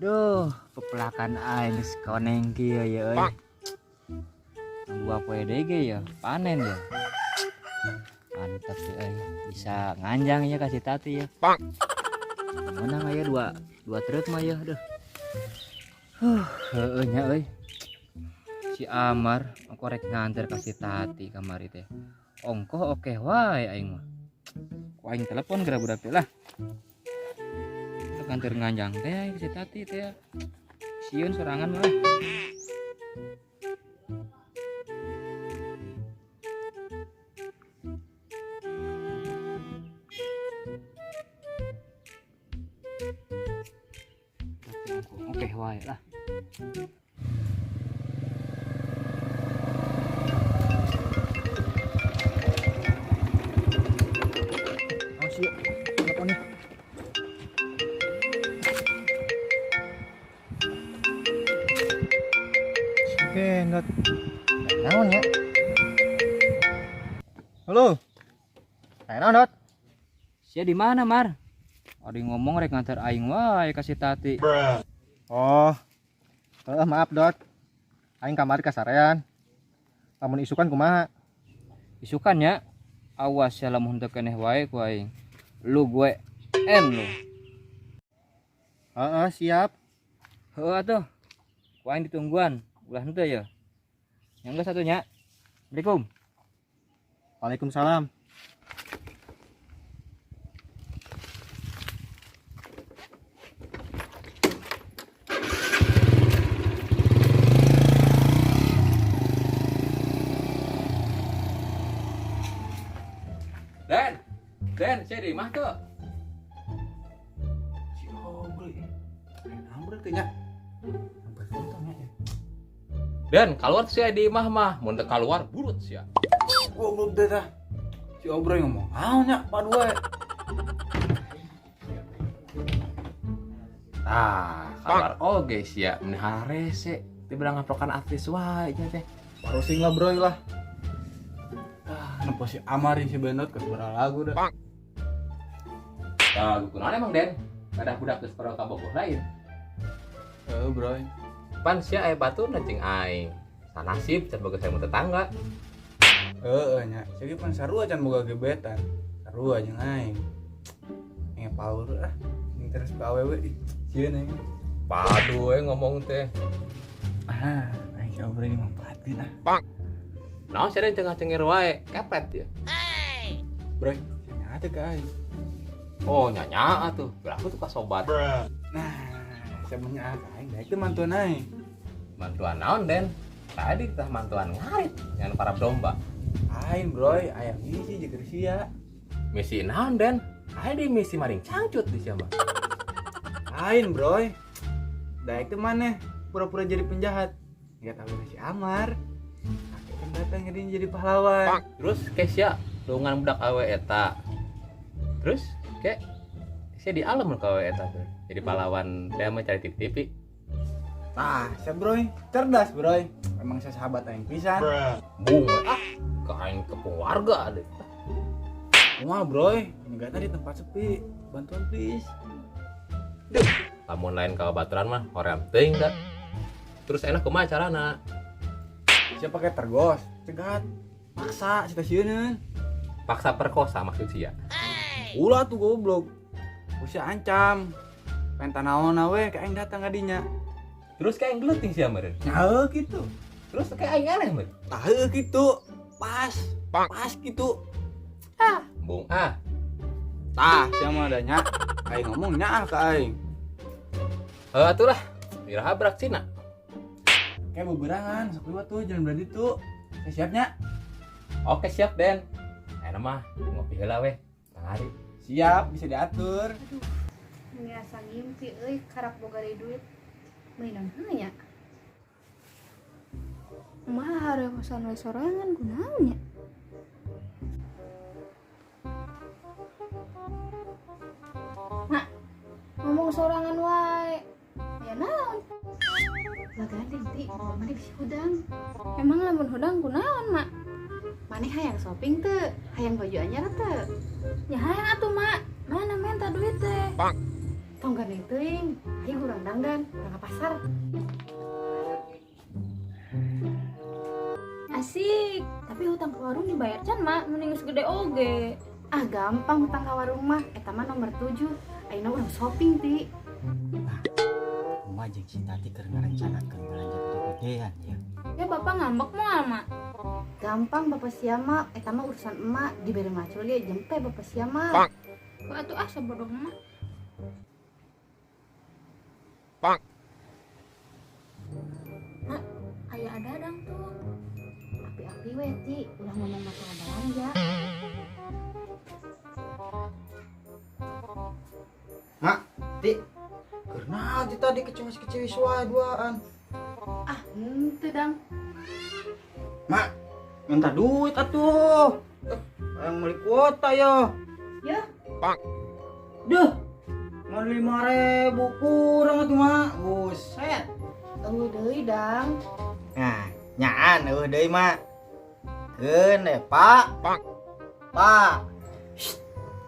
Duh, pepelakan aing geus koneng kieu ya euy. Dua poe deui ge ya, panen ya. Mantap ya euy, bisa nganjang ya kasih Tati ya. Menang aya dua truk mah ya, duh. Heueuh nya euy. Si Amar ongko rek nganter kasih Tati kamari teh. Ongkoh oke wae aing mah. Ku aing telepon geura budak teh lah. Nganter nganjang teh aing si Tati teh. Sieun sorangan mah. Oke wae lah. Oh, siap. Teleponnya. Si Benot. Naon ya? Halo. Ayo naon, Dot? Sia di mana, Mar? Ari ngomong rek nganter aing wae ka si Tati. Oh. Maaf, Dot. Aing kamari kasarean. Lamun isukan kumaha? Isukan ya? Awas ya lamun teu keneh wae ku aing. Lu gue en lu. Heeh, siap. Heeh atuh. Ku aing ditungguan, ulah henteu ya. Yang geus atuh nya. Assalamualaikum. Waalaikumsalam. Den, Den, saya di imah tuh. Si Obrol ya. Ambrol teh nya. Sampai potong ya. Den, keluar saya di imah mah, mun teu keluar burut sia. Goblok deh tah. Si Obrol ngomong, "Naon nya, padu wae." Tah, keluar oge sia, mun harese. Teu bilang ngaplokan artis wae nya teh. Parosing lah broy lah. Ah, nempo si Amar si Benot ke seberapa lagu dah. Tah, kunaon emang Den? Kadah budak geus pernah ka Bogor lain. Heeh, broy. Pan sia aya baturna jeung aing. Sanasib can boga saya tetangga. Heeh nya, sia ge pan sarua can boga gebetan. Sarua jeung aing. Nge power ah, interest ka awewe ih, sieun aing. Padu we ngomong teh. Ah, aing si Obrol dimanfaatkeun ah. Bang. Naon sia cengah-cengir wae, kepret ya. Broy, nya teh ka aing. Oh, nyanya atuh. Berapa tuh ka sobat? Nah, sebenarnya ka aing daek teh mantuan aing. Mantuan naon, Den? Tadi tah mantuan ngarit ngan para domba. Aing, Broy, aya misi jeung sia. Misi naon, Den? Aing di misi maring cangcut di sia mah. Aing, Broy. Daek teh maneh pura-pura jadi penjahat. Enggak tahu si Amar. Akhirnya datang jadi pahlawan. Terus ke sia lungan budak awe eta. Terus ke sia di alam ka awe eta tuh. Jadi pahlawan dia mah cari TV-TV. Tah, sia Broy, cerdas Broy. Emang saya sahabat aing pisan. Bung ah, ke aing kepung warga deh. Wah, Broy, nyegatna di tempat sepi. Bantuan please. Duh, lamun lain ka baturan mah hoream teuing da. Terus enak kumaha carana? Sia pakai tergos, cegat, paksa si stasiuneun. Paksa perkosa maksud sia. Ulah tuh goblok. Usia ancam. Penta naon we ka aing datang ka dinya. Terus kayak geluting sia meureun. Heuh kitu. Terus kayak aing aneh meureun. Tah heuh kitu. Pas. Pas kitu. Ah, bung ah. Tah sia mah da nya. Aing ngomong nya ah ka aing. Heuh atuh lah. Iraha brak Cina. Kayak beberangan, sok liwat tuh jalan beradi tuh. Saya siapnya. Oke siap Den. Enak mah ngopi heula weh. Tengah hari. Siap, bisa diatur. Aduh, ngerasa ngimpi euy karap boga deui duit. Meunang heuh nya. Mah harewasan we sorangan kunaon nya? Mak, ngomong sorangan wae. Ya naon? Lah gandeng ti, maneh bisi hudang. Emang lamun hudang kunaon, Mak? Maneh hayang shopping teu? Hayang baju anyar teu? Ya hayang atuh, Mak. Mana minta duit teh? Tong gandeng teuing. Hayu urang dangdan, urang ka pasar. Asik, tapi hutang ke warung dibayar can mak, mending geus gede oge. Ah gampang hutang ka warung mah, eta mah nomor 7. Ayeuna urang shopping ti. Mah jeung si Tati keur ngarencanakeun belanja gede-gedean ya. Ya bapak ngambek moal mak. Gampang bapak sia mah, eta mah urusan emak dibere macul ge jempe bapak sia mah. Kok atuh ah sabodoh mah. Pak. Mak, aya adadang tuh. Api-api we ti, ulah ngomong masalah belanja. Mak, ti. Karena ti tadi kecewa-kecewa wae duaan. Ah, henteu dang. Mak, minta duit atuh. Yang beli kuota ya. Ya. Pak. Duh. Mau 5.000 kurang atuh, Mak. Buset. Eueuh deui dang. Nah, nyaan eueuh deui, Mak. Keun deh, Pak. Pak. Pak.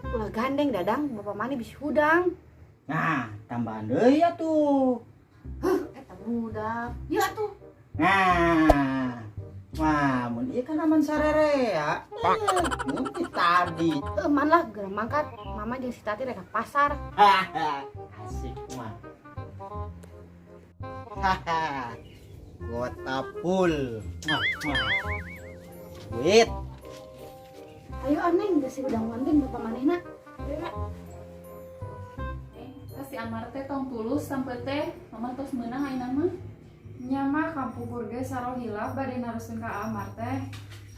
Ulah gandeng dadang, bapak mana bisa hudang. Nah, tambahan deui atuh. Huh, eta budak. Ya atuh. Nah. Wah, mun ieu kan aman sarere ya. Mungkin tadi. Man lah geura mangkat. Mama jeung si Tati rek ka pasar. Asik mah. Haha. Kuota full. Duit. Ayo aneng geus hudang manting bapak manehna. Si Amar teh tong tulus sampai teh mama tos meunang ayeuna mah. Nya mah kampungkur ge saro hilaf bade naruskeun ka Amar teh.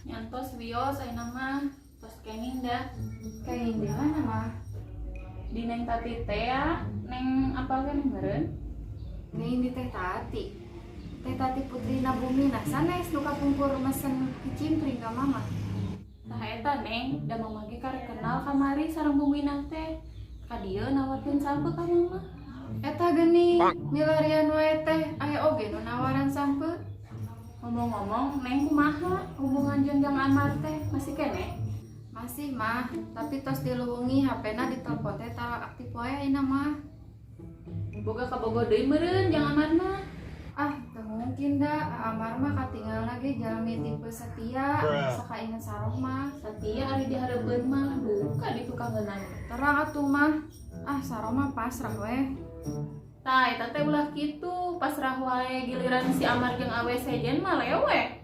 Nyantos wios ayeuna mah tos kenging da. Kenging di mana mah? Di Neng Tati teh ya, Neng apal kan meureun? Kenging di Teh Tati. Teh Tati Putrina Bumi nah sanes nu kapungkur mesen kicimpring ka mama. Tah eta Neng, da mama ge karek kenal kamari sareng Bumina teh. Ka dieu nawarkeun sampeu ka mama. Eta geuning, milarian wae teh aya oge nu nawaran sampeu. Ngomong-ngomong, Neng kumaha hubungan jeung Jang Amar teh masih keneh? Masih mah, tapi tos diluhungi HP-na ditelepon teh tara aktif wae ayeuna mah. Boga kabogo deui meureun Jang Amarna. Ah, teu mungkin da, Amar mah katinggalna ge jalmi tipe setia, sok kainget saroh mah. Setia ari dihareupeun mah duka di tukangeunana. Terang atuh mah. Ah, saroh mah pasrah weh. Tah, eta teh ulah kitu, pasrah wae giliran si Amar jeung awe sejen mah lewe.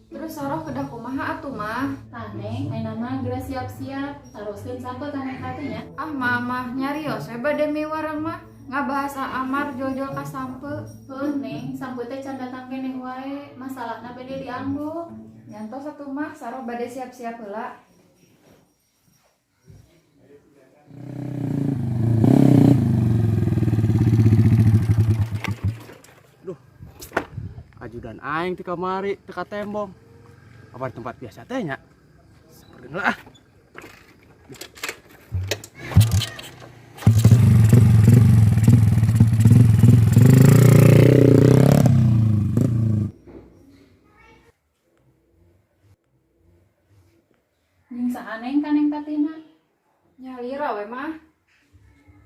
Terus saroh kedah kumaha atuh mah? Tah Neng, ayeuna mah geura siap-siap, taroskeun sampeu ka Neng Tati nya. Ah, mama nyarios we bade miwarang mah. Ngabahas Amar jol-jol ka sampeu. Heuh Neng, sampeu teh can datang keneh wae, masalahna bade dianggo. Nyantos atuh mah, saroh bade siap-siap heula. Duh. Ajudan aing ti kamari teu ka tembong. Apa di tempat biasa teh nya? Sampeurkeun lah ah. Jeung saha Neng ka Neng Tatina? Nyalira we mah.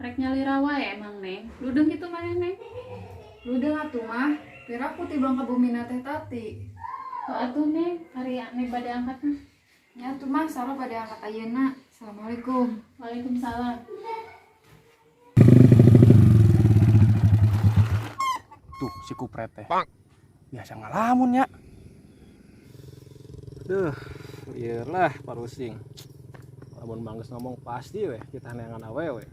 Rek nyalira wae emang Neng. Ludeung kitu maneh Neng? Ludeung atuh mah. Piraku tibang ka bumina Teh Tati. Tuh atuh Neng, ari ane bade angkat mah. Nya atuh mah saroh bade angkat ayeuna. Assalamualaikum. Waalaikumsalam. Tuh si kupret teh. Biasa ngalamun nya. Duh, iyalah parusing. Lamun mangges ngomong pasti weh kita neangan awewe.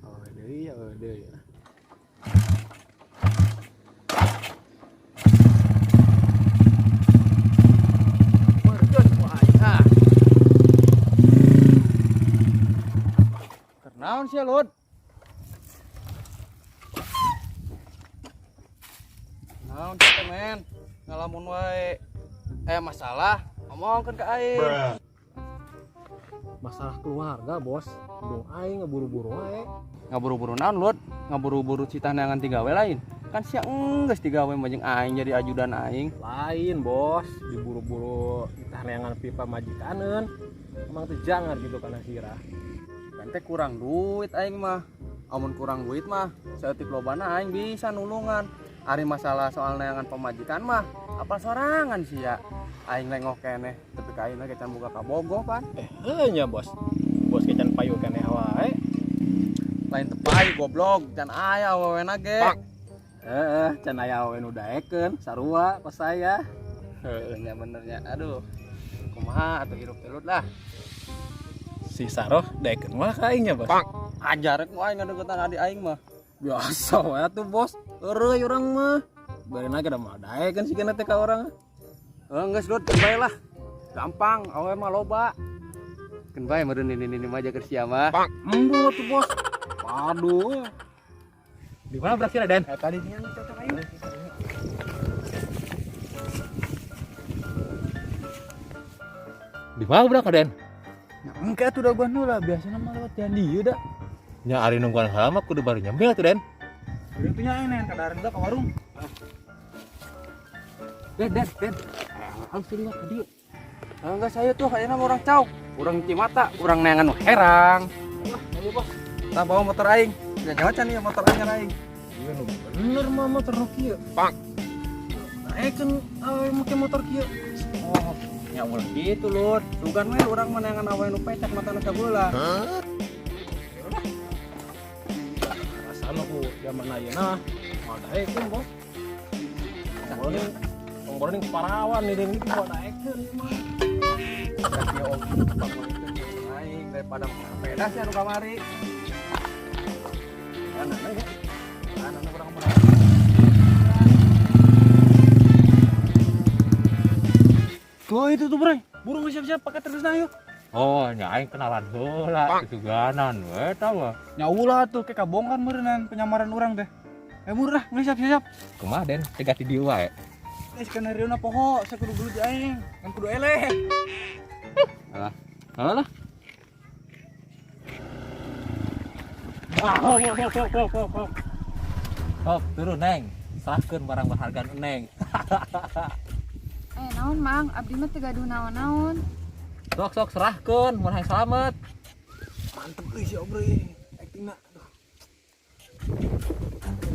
Awewe deui, awewe deui. Mergeun ku aing ah. Keur naon sia, Lud? Naon teh, men? Ngalamun wae. Masalah ngomongkeun ka aing. Masalah keluarga, Bos. Dong aing ngeburu-buru wae. Ngaburu-buru naon, Lud? Ngaburu-buru cita neangan tigawe lain. Kan sia enggeus digawe mah jeung aing jadi ajudan aing. Lain, Bos. Diburu-buru cita neangan pipa majikaneun. Emang teu jangan gitu kana sirah. Kan teh kurang duit aing mah. Amun kurang duit mah saeutik lobana aing bisa nulungan. Ari masalah soal neangan pamajikan mah apa sorangan sih ya. Aing lengoh keneh tapi ka ayeuna ge can boga kabogoh pan. Heuh nya bos. Bos ge can payu keneh wae. Lain teu payu goblok, can aya awewena ge. Heeh, can aya awewe nu daekeun sarua pas saya. Heuh nya bener nya. Aduh. Kumaha atuh hirup telut lah. Si Saroh daekeun mah ka aing nya bos. Ajar rek mu aing ngadeukeutan adik aing mah. Biasa wae atuh bos. Eureui urang mah. Barena ge da mah daekeun sigana teh ka urang. Heuh geus Dut, keun bae lah. Gampang, awewe mah loba. Keun bae meureun ini mah jaga sia mah. Embo tuh bos. Aduh. Di mana berakhir Den? Tadi nya cocok ayo. Di mana budak Den? Nah, engke atuh da gua nu lah biasana mah lewat jalan dieu da. Nya ari nungguan heula mah kudu baru nyemil tuh Den. Udah tuh nya aing kadahareun ka warung. Den, Den, Den. Harus liwat ka dieu. Enggak saya tuh kayaknya mah urang cauk, urang Cimata, urang neangan nu herang. Wah, ayo bos. Tah bawa motor aing. Ya nyawa can ieu motor aing aing. Iya nu bener mah motor nu kieu. Pak. Naekeun awewe make motor kieu. Oh, nya ulah kitu Lur. Sugan we urang mah neangan awewe nu pecak matana sabeula. Hah? Rasana ku zaman ayeuna moal daekeun bos. Ngomongin parawan nih den moal daekeun ieu mah. Da kieu om aing daripada sepeda sih anu kamari. Mana ya? Mana urang mah. Tuh itu tuh bro, burung siap-siap pakai terus nah yuk. Oh, nya aing kenalan heula, suganan we tah mah. Nya ulah tuh kayak kabongkan meureunnan penyamaran urang teh. Buru lah, geus siap-siap. Kumaha Den? Cegah di dieu wae. Skenario na poho, saya kudu gelut aing, kan kudu eleh. Alah. Alah. Ah, hop. Hop, turun Neng. Serahkeun barang berharga Neng. Naon Mang, abdi mah teu gaduh naon-naon. Sok sok serahkeun, mun hayang slamet. Mantep euy si Obre, aktingna. Aduh.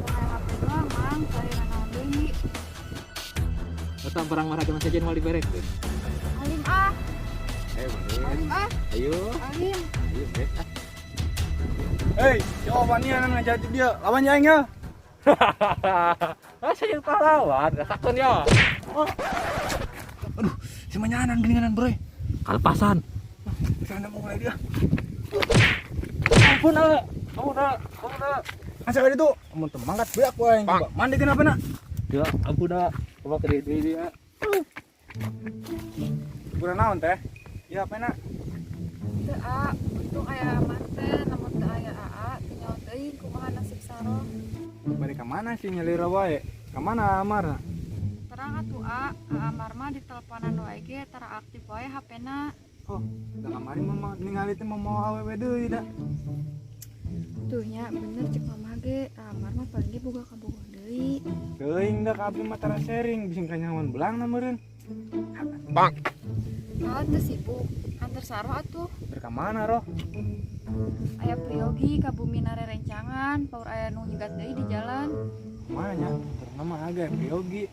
HP doang Mang, saya naon deui. Eta barang berharga mah sejen moal diberekeun. Alim ah. Alim ah. Ayo. Alim. Ayo, bet ah. Hei, si Oban nih ngajak dia, lawan aing ya. Ah, saya pahlawan, rasakeun ya. Oh. Aduh, si manyanan geninganan bro. Kalepasan. Sana mau mulai dia. Ampun, ah. Ampun, ah. Ampun, ah. Asa itu, amun teu mangkat beak ku aing coba. Mandi kenapa nak? Ya, ampun ah. Coba ke deui dia. Kurang naon teh? Ya apa nak? Teu ah, untung aya aman teh, lamun teu aya aa, teu nyaho teuing kumaha nasib Saroh. Bari ka mana sih nyalira wae? Ka mana Amar? Terang atuh a, Amar mah diteleponan wae ge tara aktif wae HP-na. Oh, da kamari mah ningali teh mau awewe deui da. Tuh nya bener cek mamah ge, Amar mah paling ge boga kabogoh deui. Teuing da ka abdi mah tara sharing bising kanyahoan belang na meureun. Bang. Ah, teu sibuk. Anter Saroh atuh. Ber ka mana Roh? Aya priyogi ka bumi narerencangan, paur aya nu nyegat deui di jalan. Kumaha nya? Terus mah agak priyogi.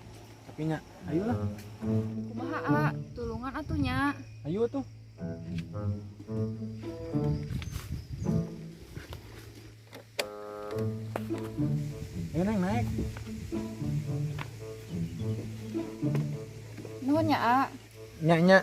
Tapi nya, ayolah. Kumaha a, tulungan atuh nya. Ayo tuh. Ayo Neng naik. Nuhun nya a. Nya nya.